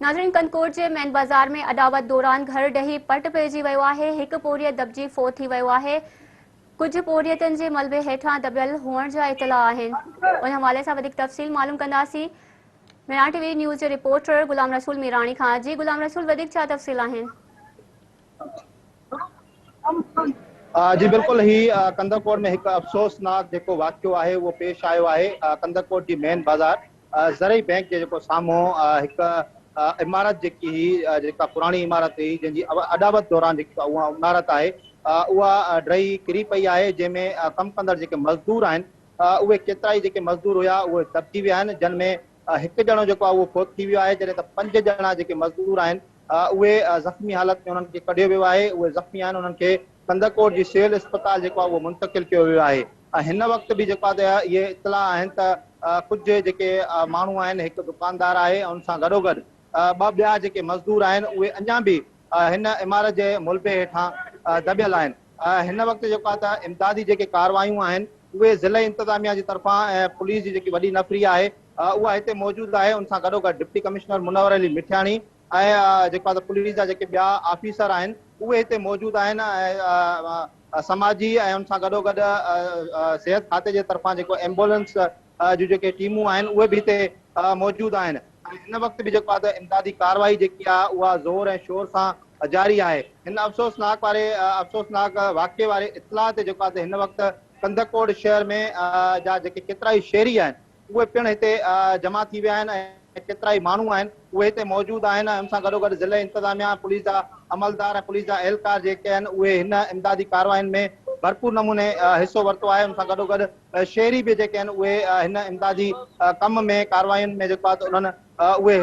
ناظرين ڪنڌڪوٽ جي مين بازار ۾ اڏاوت دوران گهر ڊهي پٽ پئجي ويو آهي، هڪ پورهيت دٻجي فوت ٿي ويو آهي، ڪجهه پورهيتن جي ملبي هيٺان دٻيل هئڻ جا اطلاع آهن. ان حوالي سان وڌيڪ تفصيل معلوم ڪنداسين ميران ٽي وي نيوز جي رپورٽر غلام رسول ميراڻي کان. جي غلام رسول وڌيڪ ڇا تفصيل آهن؟ جي بلڪل هي ڪنڌڪوٽ ۾ هڪ افسوسناڪ جيڪو واقعو آهي اهو پيش آيو آهي ڪنڌڪوٽ جي مين بازار زرعي بئنڪ جي جيڪو سامهون هڪ عمارت جيڪي هئي جيڪا پراڻي عمارت هئي جنهن جي اڏاوت دوران جيڪا اها عمارت آهي اها ڊهي ڪري پئي آهي جنهن ۾ ڪم ڪندڙ جيڪي مزدور آهن اهي ڪيترائي جيڪي مزدور هيا اهي دٻجي ويا آهن جن ۾ هڪ ڄڻو جيڪو آهي اهو فوت ٿي ويو آهي جڏهن ته پنج ڄڻا جيڪي مزدور آهن اهي زخمي حالت ۾ انهن کي ڪڍيو ويو آهي اهي زخمي آهن انهن کي ڪنڌڪوٽ جي سول اسپتال جيڪو آهي اهو منتقل ڪيو ويو آهي ۽ هن وقت به جيڪو آهي ته اهي اطلاع آهن ته ڪجهه جيڪي ماڻهو آهن هڪ دڪاندار آهي ان سان گڏوگڏ ٻه ٻيا جيڪي مزدور آهن اهي اڃا به هن عمارت جي ملبي هيٺان دٻيل آهن هن وقت جيڪو آهي ته امدادي جيڪي ڪاروايون آهن اهي ضلعي انتظاميا جي طرفان ۽ پوليس جي جيڪي وڏي نفري آهي اها هتي موجود آهي ان سان گڏوگڏ ڊپٽي ڪمشنر منور علي مٺياڻي ۽ جيڪو آهي ته پوليس جا جيڪي ٻيا آفيسر آهن اهي هتي موجود آهن ۽ سماجي ۽ ان سان گڏوگڏ صحت کاتي جي طرفان جيڪو ايمبولنس جون جيڪي ٽيمون آهن اهي به هتي موجود آهن ۽ هن وقت به جيڪو آهي ته امدادي ڪارروائي جيڪي آهي اها زور ۽ شور سان جاري آهي هن افسوسناڪ واري افسوسناڪ واقعي واري اطلاع تي جيڪو آهي ته هن وقت ڪنڌڪوٽ شهر ۾ جا جيڪي ڪيترائي شهري آهن اهي پڻ هتي جمع ٿي ويا آهن ۽ ڪيترائي ماڻهو آهن اهي هتي موجود آهن ۽ ان سان گڏوگڏ ضلعي انتظاميا، پوليس جا عملدار ۽ پوليس جا اهلڪار جيڪي آهن اهي هن امدادي ڪاررواين ۾ ڀرپور نموني حصو ورتو آهي ان سان گڏوگڏ شهري به جيڪي آهن اهي هن امدادي ڪم ۾ ڪاررواين ۾ جيڪو آهي ته انهن اهي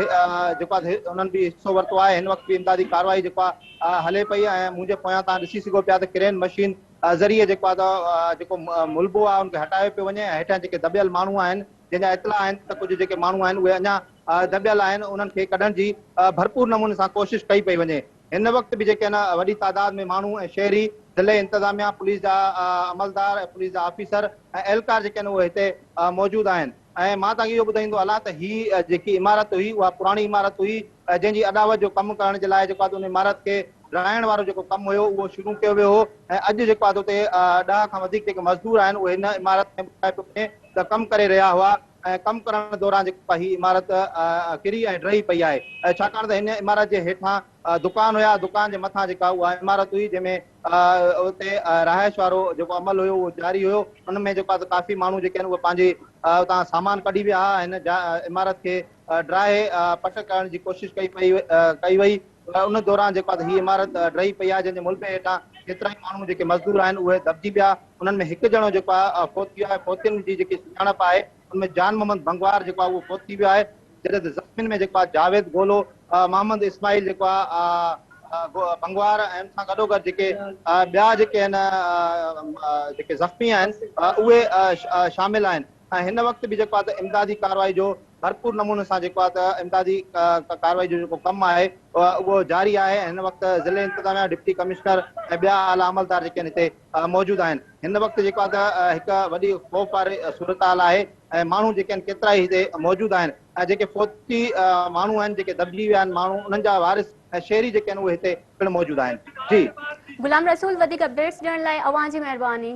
جيڪو آهي انهن به حصو ورتو آهي هن وقت به امدادي ڪارروائي جيڪو آهي هلي پئي ۽ منهنجي پويان توهان ڏسي سگهو پيا ته ڪرين مشين ذريعي جيڪو آهي ته جيڪو ملبو آهي ان کي هٽايو پيو وڃي ۽ هيٺيان جيڪي دٻيل ماڻهو آهن جنهن جا اطلاع آهن ته ڪجهه جيڪي ماڻهو آهن اهي اڃا دٻيل آهن انهن کي ڪڍڻ جي ڀرپور نموني سان ڪوشش ڪئي پئي وڃي هن وقت به جيڪي آهن وڏي تعداد ۾ ماڻهو ۽ شهري ضلعي انتظاميا پوليس جا عملدار ۽ پوليس جا آفيسر ۽ اهلڪار جيڪي آهن اهي هتي موجود آهن ۽ مان توهان کي اهو ٻڌائيندو هلان ته هي جيڪي عمارت هئي اها پراڻي عمارت هئي جنهن جي اڏاوت جو ڪم ڪرڻ جي لاء جيڪو آهي ان عمارت کي ڊاهڻ وارو جيڪو ڪم هيو اهو شروع ڪيو ويو هو ۽ اڄ جيڪو آهي اتي 10 کان وڌيڪ جيڪي مزدور آهن اهي هن عمارت ۾ ٻڌايو پيو وڃي ته ڪم ڪري رهيا هئا ۽ ڪم ڪرڻ دوران جيڪو آهي هي عمارت ڪري ۽ ڊهي پئي آهي ۽ ڇاڪاڻ ته هن عمارت جي هيٺان دڪان هيا دڪان جي مٿان جيڪا اها عمارت هئي جنهن ۾ اتي رهائش وارو جيڪو عمل هيو اهو جاري هيو ان ۾ جيڪو آهي ته ڪافي ماڻهو جيڪي آهن اهي پنهنجي اتان سامان ڪڍي ويا هئا هن عمارت کي ڊاهي پٽ ڪرڻ جي ڪوشش ڪئي پئي ڪئي وئي ان دوران جيڪو آهي هي عمارت ڊهي پئي آهي جنهن جي ملبي هيٺان ڪيترائي ماڻهو جيڪي مزدور آهن اهي دٻجي پيا انهن ۾ هڪ ڄڻو جيڪو آهي فوت ٿي ويو آهي فوتين جي جيڪي سڃاڻپ آهي ان ۾ جان محمد بنگوار جيڪو آهي اهو فوت ٿي ويو آهي جڏهن ته زخمين ۾ جيڪو آهي جاويد گولو محمد اسماعيل جيڪو آهي بنگوار ۽ ان سان گڏوگڏ جيڪي ٻيا جيڪي آهن جيڪي زخمي آهن اهي شامل آهن ۽ هن وقت به جيڪو آهي ته امدادي ڪارروائي جو ڀرپور نموني سان جيڪو آهي ته امدادي ڪارروائي جو جيڪو ڪم آهي اهو جاري آهي ۽ هن وقت ضلعي انتظاميا ڊپٽي ڪمشنر ۽ ٻيا اعليٰ عملدار جيڪي آهن هتي موجود آهن هن وقت جيڪو آهي ته هڪ وڏي خوف واري صورتحال آهي ۽ ماڻهو جيڪي آهن ڪيترائي هتي موجود آهن ۽ جيڪي فوتي ماڻهو آهن جيڪي دٻجي ويا آهن ماڻهو انهن جا وارث ۽ شهري جيڪي آهن اهي هتي پڻ موجود آهن جي. غلام رسول وڌيڪ اپڊيٽس ڏيڻ لاء اوهان جي مهرباني.